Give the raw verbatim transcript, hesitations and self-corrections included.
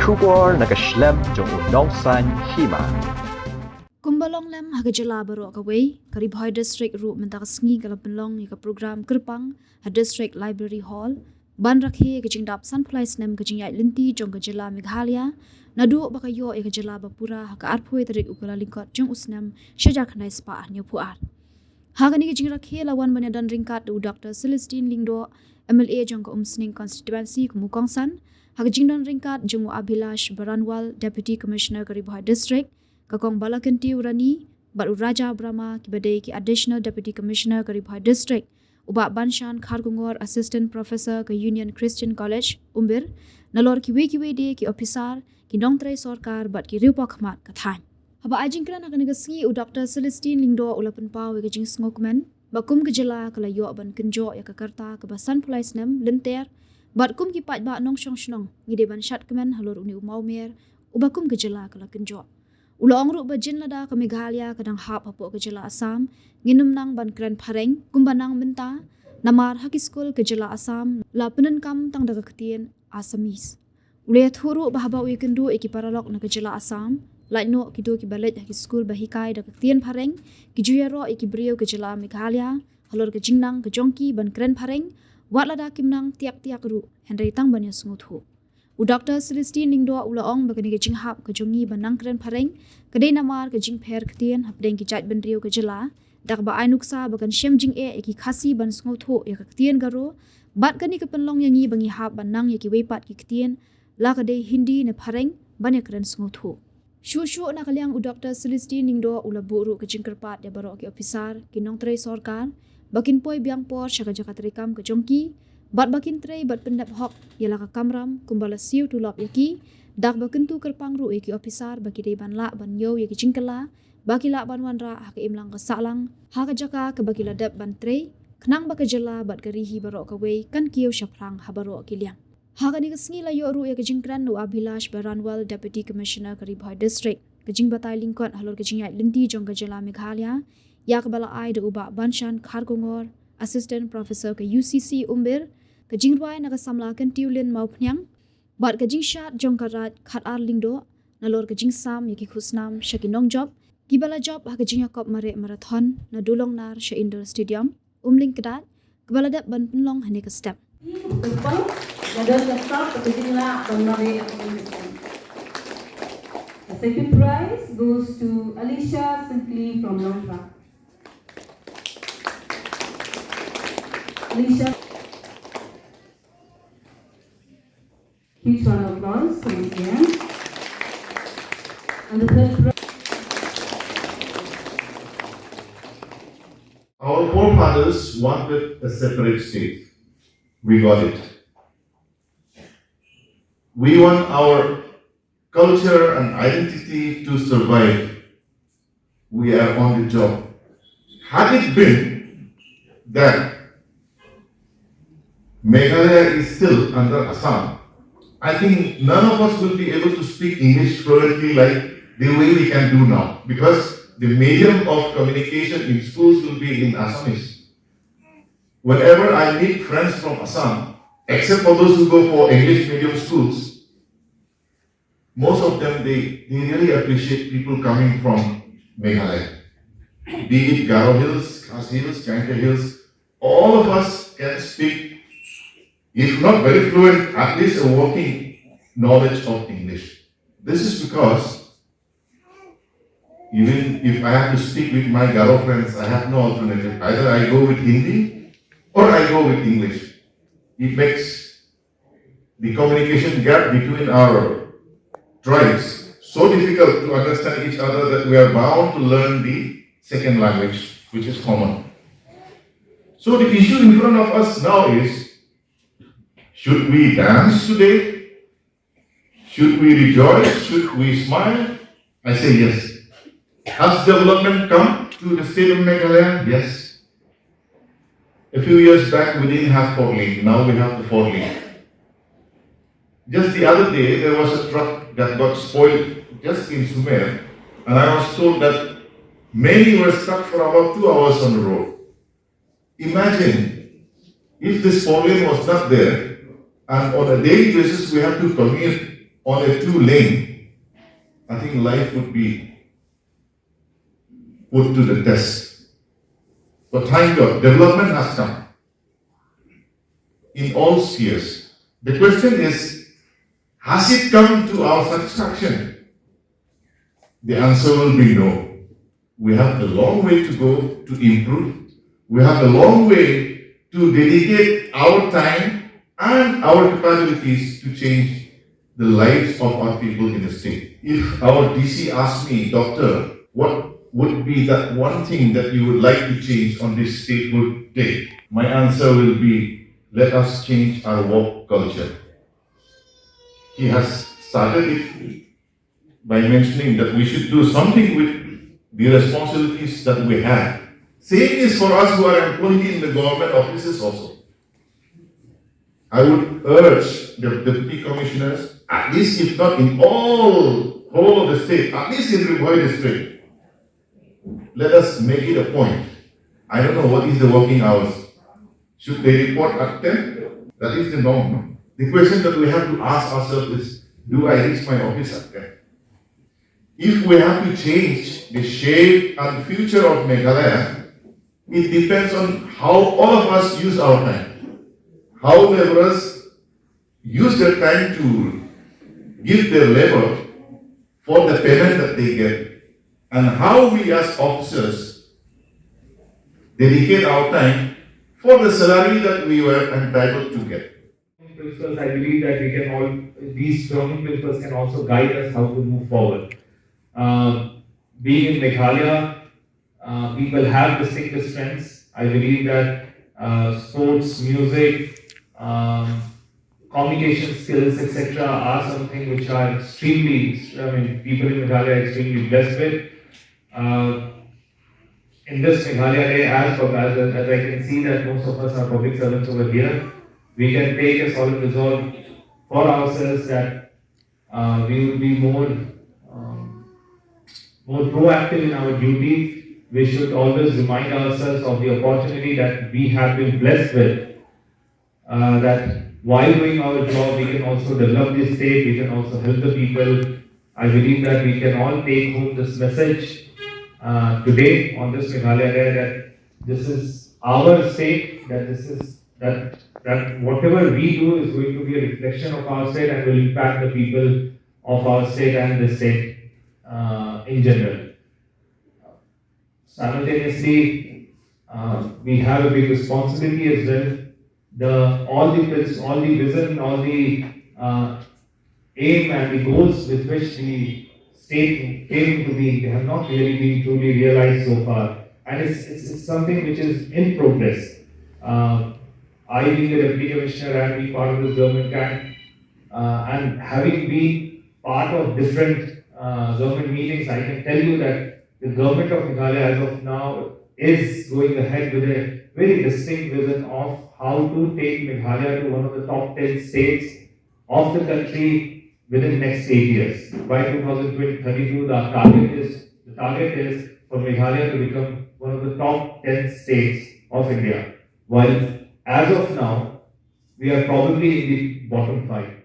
Khubor na ka shlem jong u nongsan hima. Kumba long lem ha ka jylla baroh kawei, ka Ri Bhoi District ruh mynta ka sngi ka la pynlong ïa ka program kyrpang ha District Library Hall ban rakhe ïa ka jingdap sanphew lai snem ka jingïaid lynti jong ka jylla Meghalaya, naduh ba ka ïoh ïa ka jylla ba pura ha ka arphew tarik u Kyllalyngkot jong u snem shi hajar khyndai spah hynñiewphew ar. Ha kane ka jingrakhe la wan ban ïadon ryngkat da u Doctor Celestine Lyngdoh, M L A jong ka Umsning Constituency kum u kongsan, ha ka jingdon ryngkat jong u Abhilash Baranwal, Deputy Commissioner ka Ri Bhoi District, ka Kong Balakyntiew Rani bad u Raja Brahma, kiba dei ki Additional Deputy Commissioner ka Ri Bhoi District, u Bah Banshan Kharkongor, Assistant Professor ka Union Christian College, Umbir, nalor kiwei kiwei de ki ophisar, ki nongtrei sorkar bad ki riewpawkhmat ka thaiñ. Haba ai jingkren ha kane ka sngi, u Doctor Celestine Lyngdoh u la pynpaw ïa ka jingsngewkmen ba kum ka jylla ka la ïoh ban kynjoh ïa ka karta kaba sanphew lai snem lynter, bad kum ki paidbah nongshong shnong ngi dei ban shad kmen halor une u mawmer uba kum ka jylla ka la kynjoh. U la ong ruh ba jin lada ka Meghalaya ka dang hap hapoh ka jylla Assam, ngin ym nang ban kren phareng kumba nang mynta, namar ha ki skul ka jylla Assam la pyndonkam tang da ka ktien Assamese. U la ïathuh ruh ba haba u ïakynduh ïa ki paralok na ka jylla Assam, lait noh kito kiba leit ha ki skul ba hikai da ka ktien phareng, ki ju ïaroh ïa ki briew ka jylla Meghalaya halor ka jingnang ka jong ki ban kren phareng, wat lada kim nang tiak tiak ruh, hynrei tang ban ïasngewthuh. U Doctor Celestine Lyngdoh u la ong ba kane ka jinghap ka jong ngi ban nang kren phareng ka dei namar ka jingpher ktien hapdeng ki jaitbynriew ka jylla, da kaba ai nuksa ba kan shem jingeh ïa ki Khasi ban sngewthuh ïa ka ktien Garo, bad kane ka pynlong ïa ngi ba ngi hap ban nang ïa kiwei pat ki ktien, la ka dei Hindi ne phareng, ban ïakren sngewthuh. Shuh shuh na ka liang u Doctor Celestine Lyngdoh u la buh ruh ka jingkyrpad ïa baroh ki ophisar, ki nongtrei sorkar, ba kin poi biang por sha ka jaka treikam ka jong ki, bad ba kin trei bad pyndep hok ïa la ka kamram kumba la siew tulop ïa ki, da kaba kyntu kyrpang ruh ïa ki ophisar ba ki dei ban lah ban ñiew ïa ki jingkylla ba ki lah ban wanrah ha ka imlang ka sahlang ha ka jaka kaba ki la dep ban trei, khnang ba ka jylla bad ka ri hi baroh kawei kan kiew shaphrang ha baroh ki liang. Ha kane ka sngi la ïoh ruh ïa ka jingkren na u Abhilash Baranwal, Deputy Commissioner ka Ri Bhoi District, ka jingbatai lyngkot halor ka jingïaid lynti jong ka jylla Meghalaya, ïa kaba la ai da u Bah Banshan Kharkongor, Assistant Professor ka U C C Umbir, ka jingrwai na ka samla Kyntiew Lin Mawphniang, bad ka jingshad jong ka Raid Khatar Lyngdoh, nalor ka jingsam ïa ki khusnam sha ki nongjop kiba la jop ha ka jingïakop mareh marathon na Dulongnar sha Indoor Stadium, Umlyngkdad, kaba la dep ban pynlong ha kane ka step. Kyrpang, la don ka sap ka jinglah ban mareh ha kane ka step. The second prize goes to Alicia Simply from Nongkra. Alicia. Huge round of applause for Alicia. And the third prize. Our forefathers wanted a separate state. We got it. We want our culture and identity to survive. We are on the job. Had it been that Meghalaya is still under Assam, I think none of us will be able to speak English fluently like the way we can do now, because the medium of communication in schools will be in Assamese. Whenever I meet friends from Assam, except for those who go for English medium schools, most of them, they, they really appreciate people coming from Meghalaya. Be it Garo Hills, Khasi Hills, Jaiñtia Hills, all of us can speak, if not very fluent, at least a working knowledge of English. This is because even if I have to speak with my Garo friends, I have no alternative. Either I go with Hindi or I go with English. It makes the communication gap between our tribes so difficult to understand each other that we are bound to learn the second language, which is common. So the issue in front of us now is, should we dance today? Should we rejoice? Should we smile? I say yes. Has development come to the state of Meghalaya? Yes. A few years back, we didn't have four lane. Now we have the four lane. Just the other day, there was a truck that got spoiled just in Sumer, and I was told that many were stuck for about two hours on the road. Imagine if this four lane was not there, and on a daily basis we have to commute on a two lane, I think life would be put to the test. But thank God, development has come in all spheres. The question is, has it come to our satisfaction? The answer will be no. We have a long way to go to improve. We have a long way to dedicate our time and our capabilities to change the lives of our people in the state. If our D C asks me, "Doctor, what would be that one thing that you would like to change on this statehood day?" My answer will be, "Let us change our work culture." He has started it by mentioning that we should do something with the responsibilities that we have. Same is for us who are employed in the government offices also. I would urge the deputy commissioners, at least if not in all whole of the state, at least in Ri Bhoi district, let us make it a point. I don't know what is the working hours. Should they report at ten? That is the norm, no? The question that we have to ask ourselves is, do I reach my office at ten? If we have to change the shape and future of Meghalaya, it depends on how all of us use our time. How laborers use their time to give their labor for the payment that they get, and how we as officers dedicate our time for the salary that we were entitled to get. Principles, I believe that we can all, these strong principles can also guide us how to move forward. Uh, being in Meghalaya, uh, people have distinctive strengths. I believe that uh, sports, music, um, communication skills, et cetera, are something which are extremely, I mean, people in Meghalaya are extremely blessed with. Uh, in this Meghalaya day, as, as, as I can see that most of us are public servants over here, we can take a solemn resolve for ourselves that uh, we will be more um, more proactive in our duties. We should always remind ourselves of the opportunity that we have been blessed with. Uh, that while doing our job, we can also develop this state, we can also help the people. I believe that we can all take home this message uh, today on this Meghalaya Day, that this is our state, that this is that that whatever we do is going to be a reflection of our state and will impact the people of our state and the state uh, in general. Simultaneously, uh, we have a big responsibility as well. The all the pils- all the vision, all the uh, aim and the goals with which the state came into being, they have not really been truly realized so far. And it's, it's, it's something which is in progress. Uh, I, being the deputy commissioner and being part of this government, can, uh, and having been part of different uh, government meetings, I can tell you that the government of Meghalaya as of now is going ahead with a very distinct vision of how to take Meghalaya to one of the top ten states of the country within next eight years. By two thousand thirty-two, the target is the target is for Meghalaya to become one of the top ten states of India. While as of now, we are probably in the bottom five.